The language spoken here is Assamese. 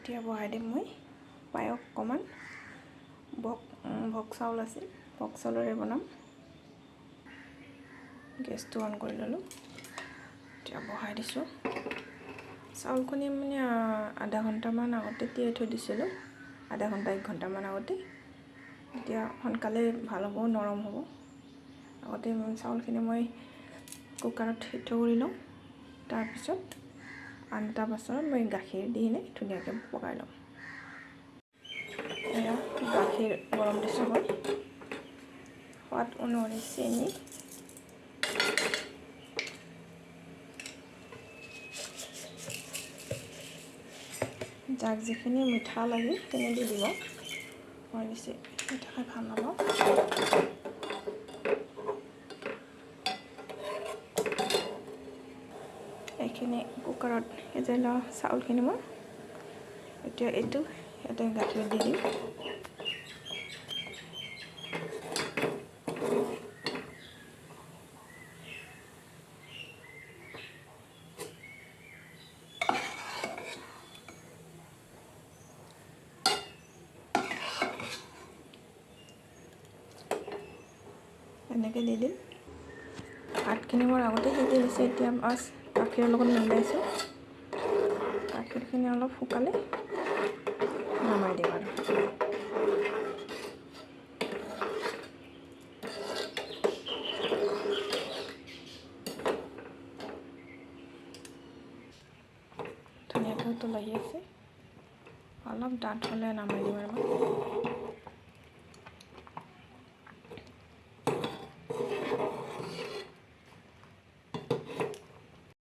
এতিয়া বহাই দিম মই পায়স অকণমান। ভোগ ভোগ চাউল আছিল, ভোগ চাউলেৰে বনাম। গেছটো অন কৰি ল'লোঁ, এতিয়া বহাই দিছোঁ। চাউলখিনি মানে আধা ঘণ্টামান আগতে তিয়াই থৈ দিছিলোঁ, আধা ঘণ্টা এক ঘণ্টামান আগতে। তেতিয়া সোনকালে ভাল হ'ব, নৰম হ'ব। আগতে চাউলখিনি মই কুকাৰত সিদ্ধ কৰি লওঁ, তাৰপিছত আন এটা বাচনত মই গাখীৰ দি কিনে ধুনীয়াকৈ পকাই ল'ম। এয়া গাখীৰ গৰম দিছোঁ মই, সোৱাদ অনুসৰি চেনি, যাক যিখিনি মিঠা লাগে তেনে দি দিব। মই বেছি মিঠা খাই ভাল নাপাওঁ। এইখিনি কুকাৰত সিজাই লোৱা চাউলখিনি মই এতিয়া এইটো ইয়াতে গাখীৰ দি দিম। এনেকৈ দি দিম। ভাতখিনি মোৰ আগতে সিজি গৈছে, এতিয়া বাছ গাখীৰৰ লগত মিলাইছোঁ। গাখীৰখিনি অলপ শুকালে নমাই দিম আৰু। ধুনীয়াকৈ উতল আহি আছে, অলপ ডাঠ হ'লে নমাই দিম আৰু মই।